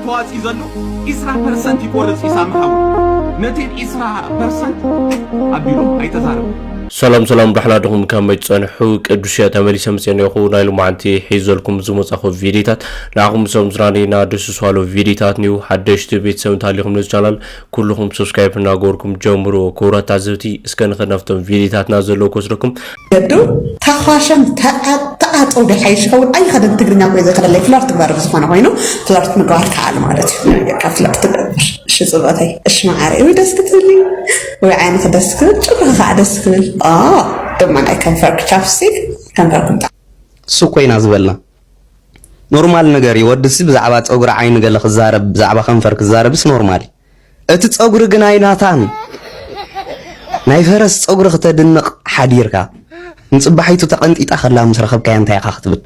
ተዋፂ ዘሎ ዒስራ ፐርሰንት ይቆርፅ ኢሳም ሓው ነቴን ዒስራ ፐርሰንት ኣቢሎም ኣይተዛረቡ። ሰላም ሰላም ዳሕና ድኹም ከመይ ትጸንሑ? ቅዱስ እየ ተመሊሰ መጽኤ ነኹ። ናይ ሎማዓንቲ ሒዘልኩም ዝመጻኹ ቪዲዮታት ንዓኹም ሰም ዝራኒና ደስ ዝባሉ ቪዲዮታት ኒው ሓደሽቲ ቤተሰብ እንተሃሊኹም ነዚ ቻናል ኩልኹም ሰብስክራይብ እናገበርኩም ጀምሩ። ክቡራት ታዘብቲ እስከ ንኸድ ናብቶም ቪዲዮታትና ዘለዉ ክወስደኩም። ገዱ ተኻሸም ተዓጠው ዲ ሓይሽ ኸውን ኣይኸደን ትግርኛ ኮይ ዘይኸደለይ ፍለርት ግበር ብዝኾነ ኮይኑ ፍለርት ምግባር ከዓል ማለት እዩ። በቃ ፍለርት ግበር። እሺ ጽብቕተይ፣ እሺ መዓረይ። ወይ ደስ ክትብሊ ወይ ዓይንኺ ደስ ክብል ጭጉርኺ ከዓ ደስ ክብል። ኦ ድማ ናይ ከንፈርክ ቻፕስቲክ ከንፈርኩም ጣ እሱ ኮይና ዝበልና ኖርማል ነገር እዩ። ወድሲ ብዛዕባ ፀጉሪ ዓይኒ ገለ ክዛረብ ብዛዕባ ከንፈር ክዛረብስ ኖርማል እዩ። እቲ ፀጉሪ ግን ኣይናታን ናይ ፈረስ ፀጉሪ ክተድንቕ ሓዲርካ ንፅባሒቱ ተቐንጢጣ ከላ ምስ ረኸብካያ እንታይ ኢኻ ክትብል?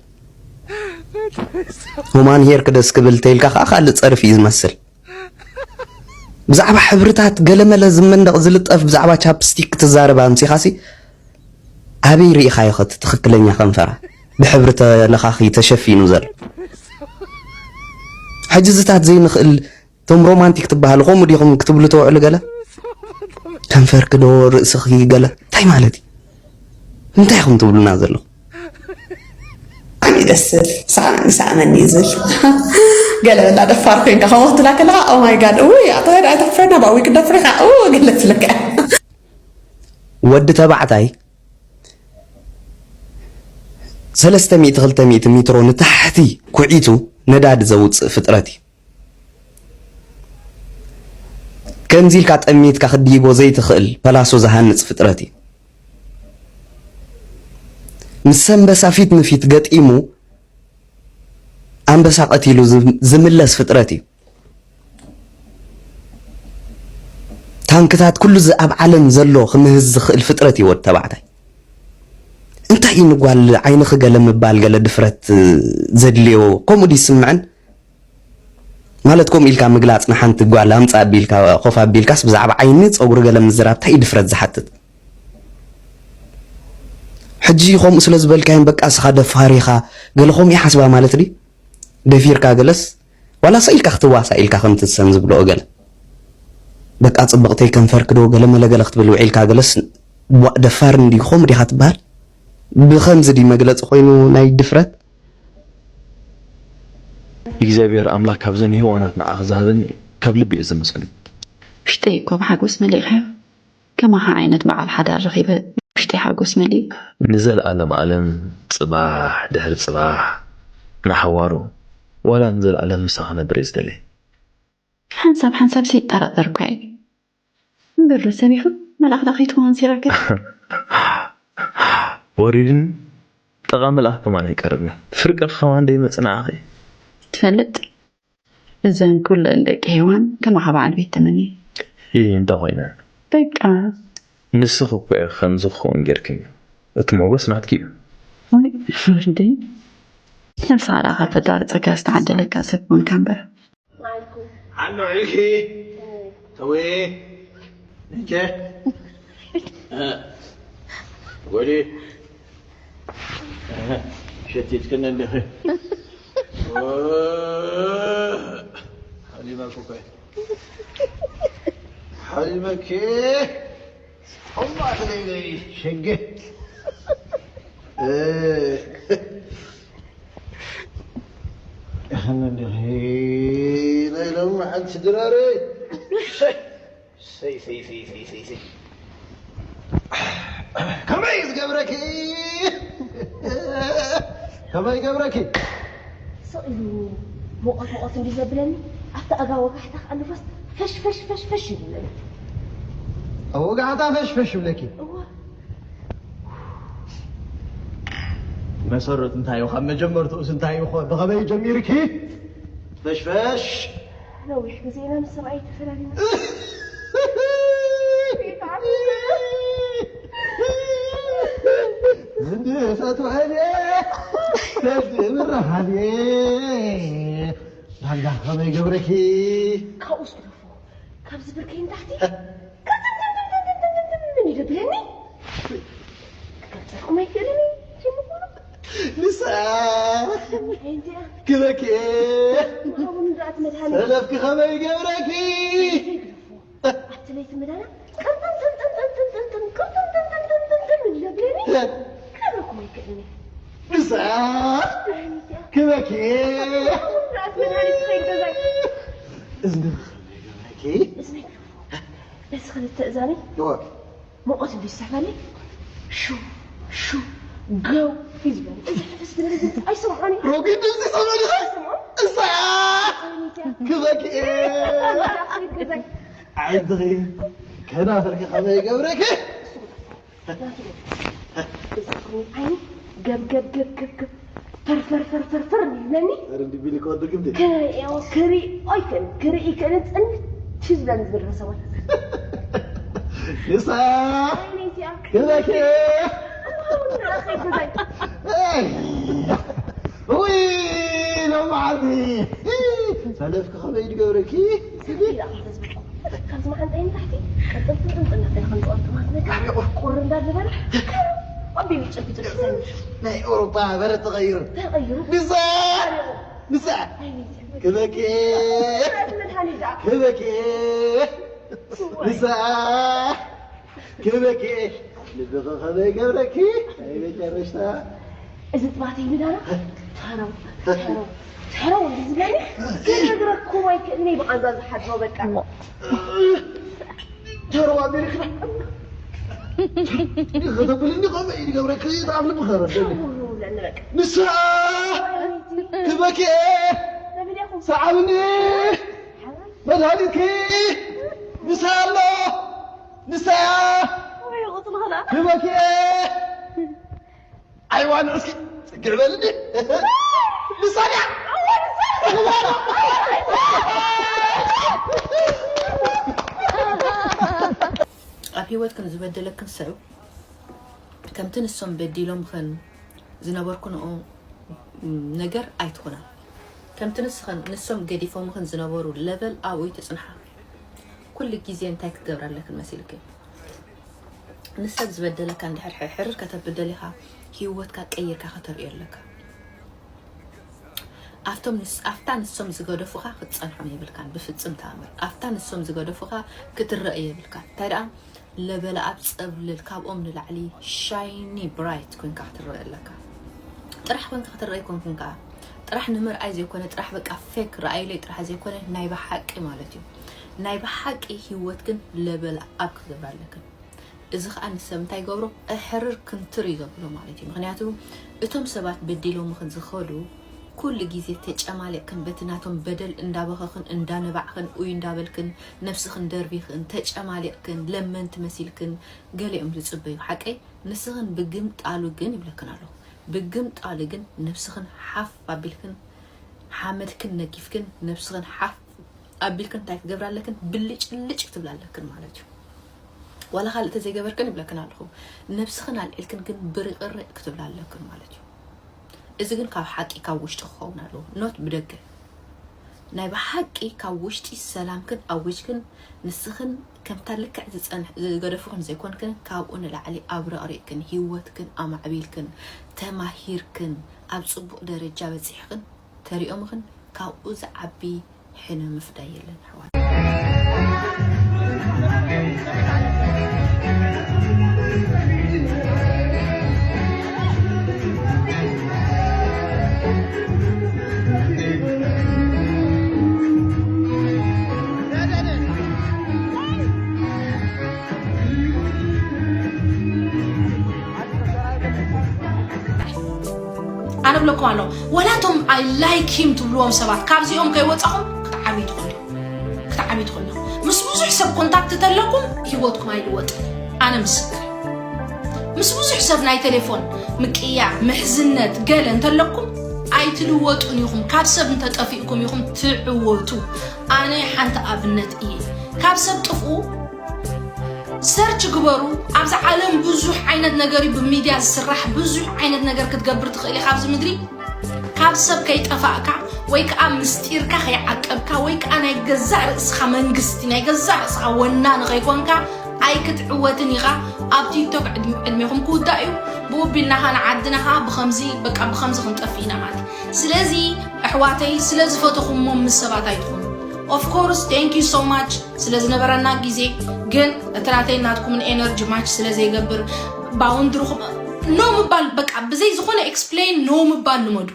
ሆማን ሄር ክደስ ክብል ተይልካ ከዓ ካልእ ፀርፊ እዩ ዝመስል። ብዛዕባ ሕብርታት ገለመለ ዝመንደቕ ዝልጠፍ ብዛዕባ ቻፕስቲክ ክትዛረብ ኣምሲኻሲ ኣበይ ርኢኻዮ ኸቲ ትኽክለኛ ከንፈራ ብሕብሪ ተለኻኺ ተሸፊኑ ዘሎ? ሕጂ ዝታት ዘይንኽእል እቶም ሮማንቲክ ትበሃሉ ከምኡ ዲኹም ክትብሉ ተውዕሉ ገለ ከንፈርኪ ዶ ርእስኺ ገለ እንታይ ማለት እዩ? እንታይ ኢኹም ትብሉና ዘለኹም? ብጣዕሚ ደስ ዝብል ሳዕመኒ ሳዕመኒ ዝብል ገለ በላ ደፋር ኮይንካ ከምኡ ክትብላ ከለካ ኦማይ ጋድ እውይ ኣቶ ሄድ ኣይተክፍረና ብኣዊ ክደፍርካ እው ገለ ትብለካ ወዲ ተባዕታይ ሰለስተ ሚእቲ ክልተ ሚእቲ ሜትሮ ንታሕቲ ኩዒቱ ነዳዲ ዘውፅእ ፍጥረት እዩ። ከምዚ ኢልካ ጠሚትካ ክድይቦ ዘይትኽእል ፐላሶ ዝሃንፅ ፍጥረት እዩ። ምስ ኣንበሳ ፊት ንፊት ገጢሙ ኣንበሳ ቀቲሉ ዝም- ዝምለስ ፍጥረት እዩ። ታንክታት ኩሉ እዚ ኣብ ዓለም ዘሎ ክምህዝ ዝኽእል ፍጥረት እዩ ወዲ ተባዕታይ። እንታይ እዩ ንጓል ዓይንኺ ገለ ምባል ገለ ድፍረት ዘድልዮ ከምኡ ድዩ ይስምዐን? ማለት ከምኡ ኢልካ ምግላፅ ንሓንቲ ጓል ኣምፃ ኣቢልካ ኮፍ ኣቢልካስ ብዛዕባ ዓይኒ ፀጉሪ ገለ ምዝራብ እንታይ እዩ ድፍረት ዝሓትት? ሕጂ ከምኡ ስለ ዝበልካዮም በቃ እስኻ ደፋር ኢኻ ገለ ከምኡ ይሓስባ ማለት ድዩ? ደፊርካ ገለስ ዋላ ሰ ኢልካ ክትዋሳ ኢልካ ከምቲ ሰን ዝብልኦ ገለ በቃ ፅብቕተይ ከንፈርክ ዶ ገለ መለ ገለ ክትብል ውዒልካ ገለስ ዋእ ደፋር እንዲ ከምኡ ዲኻ ትበሃል? ብኸምዚ ድዩ መግለፂ ኮይኑ ናይ ድፍረት? እግዚኣብሔር ኣምላክ ካብዘን ሄዋናት ንዓኺ ዝሃበኒ ካብ ልቢ እየ ዘመስግን። ውሽጠይ እኮ ብሓጎስ መሊእኻዮ። ከማኻ ዓይነት በዓል ሓዳር ረኺበ ውሽጠይ ሓጎስ መሊኡ። ንዘለኣለም ኣለም ጽባሕ ድሕሪ ጽባሕ ንሓዋሩ ዋላ ንዘለኣለም ምሳኺ ክነብር እየ ዝደሊ። ሓንሳብ ሓንሳብ ዘይጠራጠር እኳ እየ። እምበር ዶ ሰብ ይኹን መልኣኽ ዶ ከይትኸውን ሲራከ? ወሪድን ጠቓ መልኣኽ ከማን ኣይቀርብን። ፍርቂ ከማን ደይመጽእ ንዓኺ። ትፈልጥ እዘን ኩለን ደቂ ሄዋን ከማኻ በዓል ቤት ተመንየ። ይህ እንተ ኮይነ በቃ ንስኺ እኮ ኢኺ ከምዚ ክኸውን ጌርክኒ። እቲ ሞገስ ናትኪ እዩ። ወይ ፍርዲ ነብስኻ ደኣ ካብ ፈጣሪ ጸጋ ዝተዓደለካ ሰብ ኮንካ እምበር። ኣሎ ኢኺ ተወ እንጀ ወዲ ሸቲትክን እንዲኺ ሓሊመኩ እኮ ሓሊመኪ እማ ትለይለይ ሸገ እኽነ እንዲኺ ናይ ሎሚ ሓንቲ ድራረይ ሰይ ሰይ ሰይ ሰይ ሰይ ሰይ ከመይ ዝገብረኪ ከመይ ገብረኪ ስቕ ኢሉ ሙቐት ሙቐት እንዲ ዘብለኒ ኣብቲ ኣጋ ወጋሕታ ከዓ ንፋስ ፈሽ ፈሽ ፈሽ ፈሽ ይብለኒ ኣብ ወጋሕታ ፈሽ ፈሽ ይብለኪ እዋ መሰረቱ እንታይ እዩ ካብ መጀመርትኡስ እንታይ እዩ ብኸመይ ጀሚርኪ ፈሽፈሽ ነዊሕ ግዜ ኢና ምስ ሰብኣይ ተፈላሊና ዝፈትወኒ ነዚ ምርኻብ ዳንጋ ከመይ ገብረኪ ካብኡስ ግደፎ ካብዚ ብርከይ ንታሕቲ ምን ይደብለኒ ክገልፀልኩም ኣይክእልን እዩ ጅምኩሉ ንሳ ኣይ እንዲኣ ክበኪ ምሃቡን ዳኣት መድሃኒ ሰለፍኪ ከመይ ይገብረኪ ኣብቲ ለይቲ መዳና ቅርጥምጥምጥምጥምጥምጥም ቅርጥምጥምጥምጥምጥም ይብለኒ ከረኩም ኣይክእልን ንሳ ክበኪ ዳኣት መድሃኒ ትኸይድ ገዛይ እዝኒ ከመይ ይገብረኪ እዝኒ በዚ ክልተ እዛኒ ይወ ሙቐት እንዲ ዝሰሕበኒ ሹ ሹ ገው እዩ ዝበኒ እዚ ሕፍስ ዝብል እዚ ኣይሰምዖኒ ሮጊድ ድምፂ ሰመድኻ እሳ ክበኪ ገዛይ ዓይንትኺ ከናፍርኪ ከመይ ይገብረኪ ገብ ገብ ገብ ገብ ገብ ፈር ፈር ፈር ፈር ፈር ይብለኒ ኧረ እንዲ ቢሊ ከወድቅ እንዲ ክሪኦ ክሪኦ ይክእል ክርኢ ይክእል ፅንት ዝብለኒ ዝብል ሰብኣይ ንሳ ዓይነይቲኣ ክበኪ ገዛይ ውይ ሎማዓልቲ ሰለፍኪ ከመይ ድገብረኪ ኢላ ከይተ ዝበልኩ ካብዚ መዓንጠይ ንታሕቲ ቅጥልጥልጥል እናበለ ከም ዝቐርጥማት ነገር ቁር እንዳበለ ኣቢሉ ጨቢጡ ደሰኒ ናይ ኤውሮጳ በረ ተቐይሩ ተቐይሩ ንሳ ንሳ ክበኪ መድሃኒት ደኣ ክበኪ ንሳ ክበኪ ልብኺ ከመይ ገብረኪ ናይ መጨረሽታ እዚ ጥባተይ ምዳና ተረው ተረው ተረው እንዲ ዝብለኒ ክነግረኩም ኣይክእልኒ ብቓንዛ ዝሓድሮ በቃ ተረው ኣቢልክና ከተብልኒ ከመይ እዩ ዝገብረኪ ተኣፍልሚ ከረደኒ ተረው ይብለኒ በቃ ንሳ ክበኪ ተብልያኹም ሰዓብኒ መድሃኒትኪ ንሳ ኣሎ ንሳ ወይ ቁጽሪ ኸላ ክበኪ ኣይዋ ንዑስኪ ጽግዕ በልኒ ንሳ ድያ ኣብ ህይወትክን ዝበደለክን ሰብ ከምቲ ንሶም በዲሎምኽን ዝነበርኩንኦ ነገር ኣይትኹና። ከምቲ ንስኽን ንሶም ገዲፎምኽን ዝነበሩ ለቨል ኣብኡ ይትጽንሓ። ኩሉ ግዜ እንታይ ክትገብራ ኣለክን መሲልክን? ንሰብ ዝበደለካ እንድሕር ሕርሕር ከተብል ደሊኻ ህይወትካ ቀይርካ ከተርእዮ ኣለካ። ኣብቶም ንስ ኣብታ ንሶም ዝገደፉኻ ክትጸንሖም የብልካን ብፍጽም ተኣምር። ኣብታ ንሶም ዝገደፉኻ ክትረእ የብልካን። እንታይ ደኣ ለበለ ኣብ ጸብልል ካብኦም ንላዕሊ ሻይኒ ብራይት ኮንካ ክትረእ ኣለካ። ጥራሕ ኮንካ ክትረእ ኣይኮንክን ከኣ ጥራሕ ንምርኣይ ዘይኮነ ጥራሕ በቃ ፌክ ረኣይለይ ጥራሕ ዘይኮነ ናይ ብሓቂ ማለት እዩ። ናይ ብሓቂ ህይወት ግን ለበለ ኣብ ክትገብር ኣለክን። እዚ ኸኣ ንሰብ እንታይ ይገብሮ? እሕርር ክንትር እዩ ዘብሎ ማለት እዩ። ምኽንያቱ እቶም ሰባት በዲሎምኽን ዝኸዱ ኩሉ ግዜ ተጨማሊቕክን በቲ ናቶም በደል እንዳበኸኽን እንዳነባዕኽን ኡይ እንዳበልክን ነብስኽን ደርቢኽን ተጨማሊቕክን ለመንቲ መሲልክን ገሊኦም ዝጽበዩ ሓቀይ ንስኽን ብግምጣሉ ግን ይብለክን ኣለኹ ብግምጣሉ ግን ነብስኽን ሓፍ ኣቢልክን ሓመድክን ነጊፍክን ነብስኽን ሓፍ ኣቢልክን እንታይ ክትገብራ ኣለክን ብልጭልጭ ክትብላ ኣለክን ማለት እዩ። ዋላ ካልእ ተዘይገበርክን ይብለክን ኣለኹ ነብስኽን ኣልዒልክን ግን ብርቕርቅ ክትብላ ኣለክን ማለት እዩ። እዚ ግን ካብ ሓቂ ካብ ውሽጢ ክኸውን ኣለዎ ኖት ብደገ ናይ ብሓቂ ካብ ውሽጢ ሰላምክን ኣዊጅክን ንስኽን ከምታ ልክዕ ዝጸንሕ ዝገደፉኽን ዘይኮንክን ካብኡ ንላዕሊ ኣብረቕሪቕክን ህይወትክን ኣማዕቢልክን ተማሂርክን ኣብ ጽቡቕ ደረጃ በጺሕኽን ተሪኦምኽን ካብኡ ዝዓቢ ሕነ ምፍዳይ የለን ኣሕዋት። ኣነ ብለኩም ኣሎ ወላ ቶም I like him ትብልዎም ሰባት ካብዚኦም ከይወፃኹም ክትዓብዩ ትኽእሉ ክትዓብዩ ትኽእሉ ምስ ብዙሕ ሰብ ኮንታክት ተለኩም ሂወትኩም ኣይልወጥን ኣነ ምስክር ምስ ብዙሕ ሰብ ናይ ቴሌፎን ምቅያ ምሕዝነት ገለ እንተለኩም ኣይትልወጡን ኢኹም ካብ ሰብ እንተጠፊእኩም ኢኹም ትዕወቱ ኣነ ሓንቲ ኣብነት እየ ካብ ሰብ ጥፍኡ ሰርች ግበሩ ኣብዛ ዓለም ብዙሕ ዓይነት ነገር እዩ ብሚድያ ዝስራሕ ብዙሕ ዓይነት ነገር ክትገብር ትኽእል ኢኻ ኣብዚ ምድሪ ካብ ሰብ ከይጠፋእካ ወይ ከዓ ምስጢርካ ከይዓቀብካ ወይ ከዓ ናይ ገዛእ ርእስኻ መንግስቲ ናይ ገዛእ ርእስኻ ወናኒ ከይኮንካ ኣይክትዕወትን ኢኻ ኣብ ቲክቶክ ዕድሜ- ዕድሜኹም ክውዳእ እዩ ብኡ ቢልናኻ ንዓድናኻ ብኸምዚ በቃ ብኸምዚ ክንጠፍእ ኢና ማለት እዩ ስለዚ ኣሕዋተይ፣ ስለ ዝፈተኹሞ ምስ ሰባት ኣይትኹኑ። Of course, thank you so much ስለ ዝነበረና ግዜ። ግን እቲ ናተይ ናትኩምን ኤነርጂ ማች ስለ ዘይገብር፣ ባውንድሪኹም ኖ ምባል፣ በቃ ብዘይ ዝኾነ ኤክስፕሌን ኖ ምባል ልመዱ።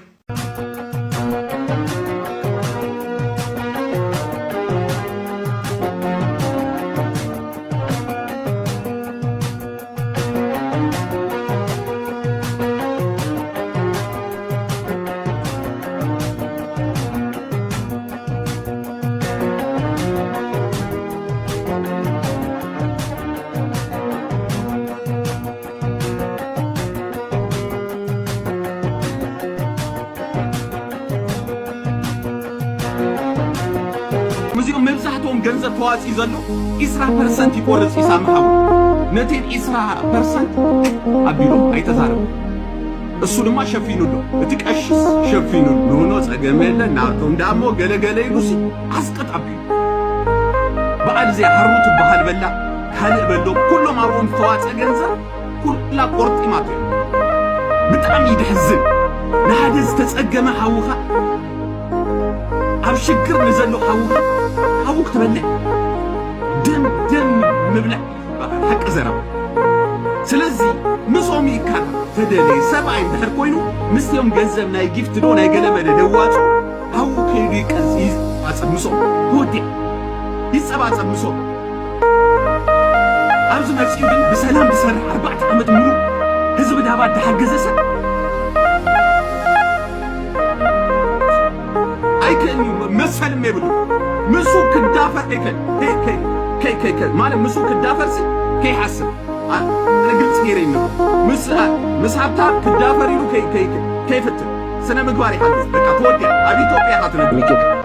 ምስኦም መብዛሕትኦም ገንዘብ ተዋፂኡ ዘሎ ዒስራ ፐርሰንት ይቆርፅ ኢሳም ሓው። ነቴን ዒስራ ፐርሰንት ኣቢሎም ኣይተዛረቡ። እሱ ድማ ሸፊኑ ኣሎ። እቲ ቀሽስ ሸፊኑ፣ ኖኖ ጸገም የለን ናቶም ዳሞ ገለገለ ኢሉሲ ዓስቀጥ ኣቢሉ። በዓል እዚኣ ሃሩ ትበሃል በላ፣ ካልእ በሎም፣ ኩሎም ኣብኦም ዝተዋፀ ገንዘብ ኩላ ቆርጢማቶ። ብጣዕሚ ይድሕዝን። ንሓደ ዝተጸገመ ሓውኻ፣ ኣብ ሽግር ንዘሎ ሓውኻ፣ ሓዉ ክትበልዕ፣ ደም ደም ምብላዕ ይበሃል፣ ሓቂ ዘረባ። ስለዚ ምስኦም ይካታ ተደለየ ሰብኣይ እንድሕር ኮይኑ፣ ምስቲኦም ገንዘብ ናይ ጊፍት ዶ ናይ ገለመለ ደዋጹ፣ ሓዉ ከይዱ ይቀዝ-፣ ይጸባጸብ ምስኦም። ተወዲኣ። ይጸባጸብ ምስኦም። ኣብዚ መጺኡ ግን ብሰላም ዝሰርሕ ኣርባዕተ ዓመት ሙሉእ ህዝቢ ዳባ እንዳሓገዘ ሰብ ኣይክእልን እዩ፣ መሰልም የብሉ። ምስኡ ክዳፈር ከይከል-፣ ከይ-፣ ከይ-፣ ከይ-፣ ከይ-፣ ከይ-፣ ማለት ምስኡ ክዳፈር ሲ ከይሓስብ። አ-፣ ኣነ ግልጽ ገይረ ይነግሮ። ምስ-፣ አ-፣ ምስ ሃብታም ክዳፈር ኢሉ ከይ-፣ ከይ-፣ ከይ-፣ ከይፍትን። ስነ ምግባር ይሓግዝ። በቃ ተወዲኣ። ኣብ ኢትዮጵያ ኢኻ ትነግር።